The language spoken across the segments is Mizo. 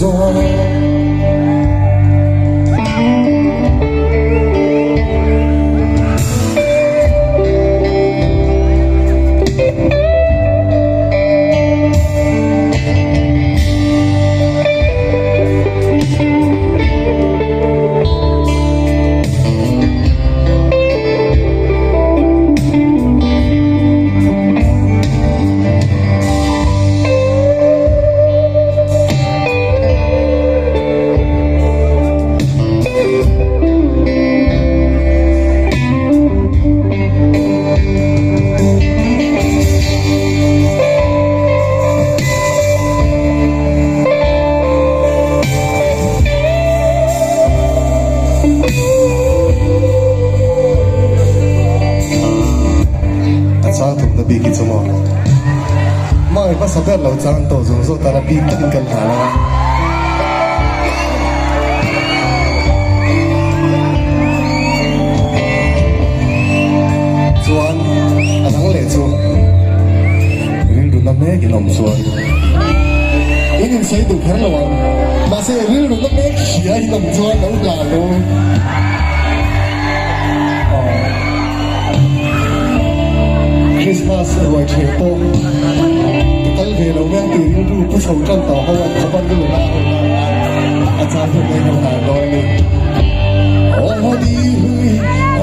chuan. A chang thumna bik hi chu maw? Mai hmasa ber lo chang tawh zawng zawng tana bik takin kan hlan a. Chuan a dang leh chu rilru na mek in awm chuan in insawi duh kher lo ang. Mahse rilru na mek hria in awm chuan lo hlan lo. Christmas ruai ṭheh pawh ka kal ve lo mai ang tih rilru pu chho ṭan tawh ho an khawp a rilru na a chang hun mai ho hlan dawn a ni. Aw di hui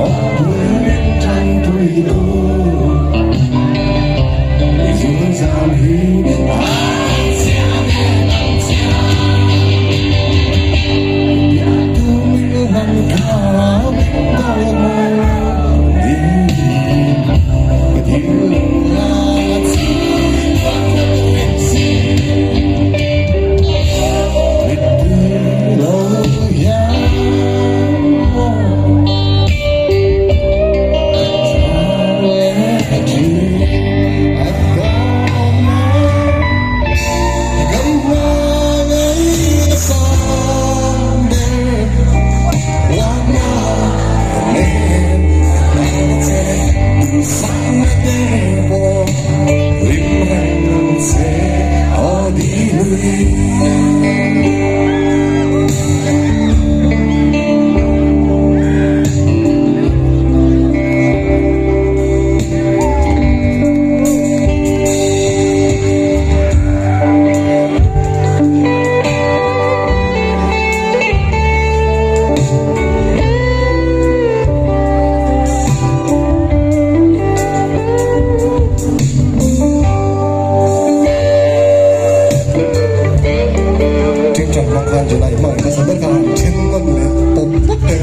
aw pui min ṭan pui tu i zun zam hi a chhia ve lo chhia biak tu min hlan kha. Ṭingṭang hmang khan July hmang hmasa ber kha han ṭhen nawn leh pawp pawp teh.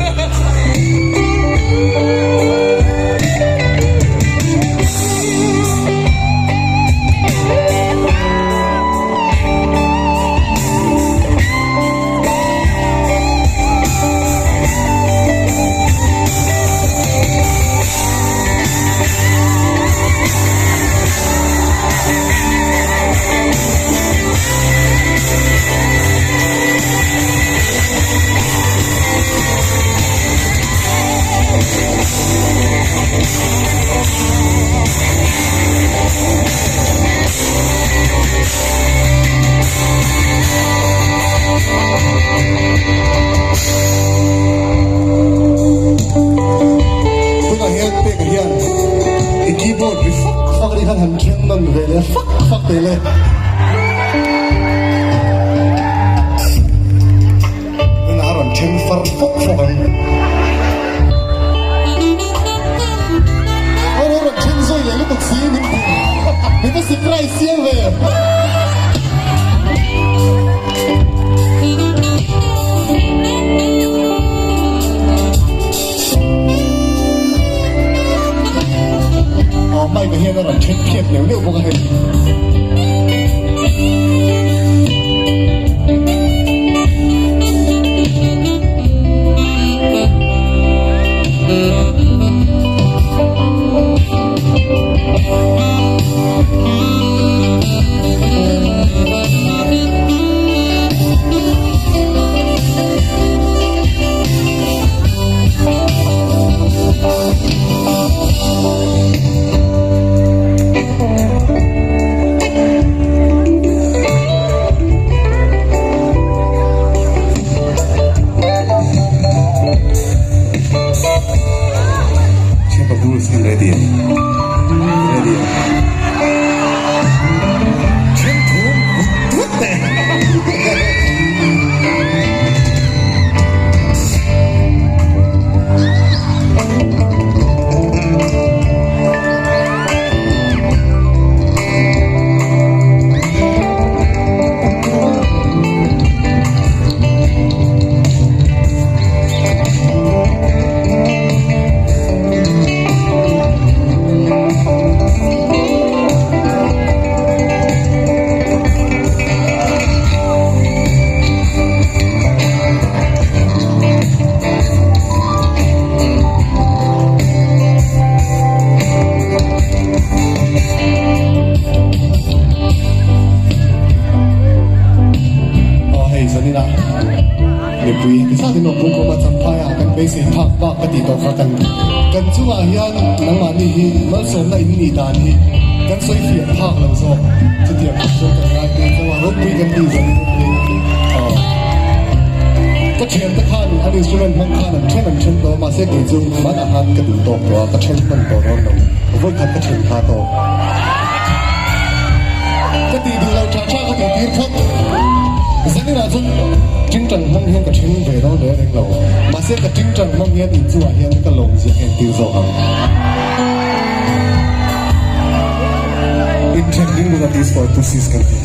Tunah hian peka hian i keyboard ri fak fak ri khan han then nawn ve leh fak fak teh le. Tunah a rawn then far fawk fawk ang. A rawn then zawi leh lutuk si min ti min va surprise chiang ve. Aw mic ah hian a rawn then phiat neuh neuh bawk a hei. ready em? In ready em? Then thum vut vut teh. Aw hei zanin ah mipui heti zat in awm pung khawm a champhai ah kan beisei phak bak ka tih tawh kha kan kan chungah hian nangmahni hi malsawmna in nih dan hi kan sawi fiah phak lo zawk chutiang kan chuan kan ngai te chauh a ropui kan tih zanin in ni aw ka thiante khan an instrument hmang khan an then an then tawh a mahse kei chu hmanah khan ka duh tawk tawh a ka then hman tawh dawn lo vawikhat ka then kha tawh. Ka tih duh lo tha tha ka tih tir phawt. Zaninah chuan tingtang hmang hian ka then ve dawn reng reng lo. Mahse ka tingtang hmang hian inchungah hian ka lawm ziah entir zawk ang. Inthen ding luna this for pussies kan ti.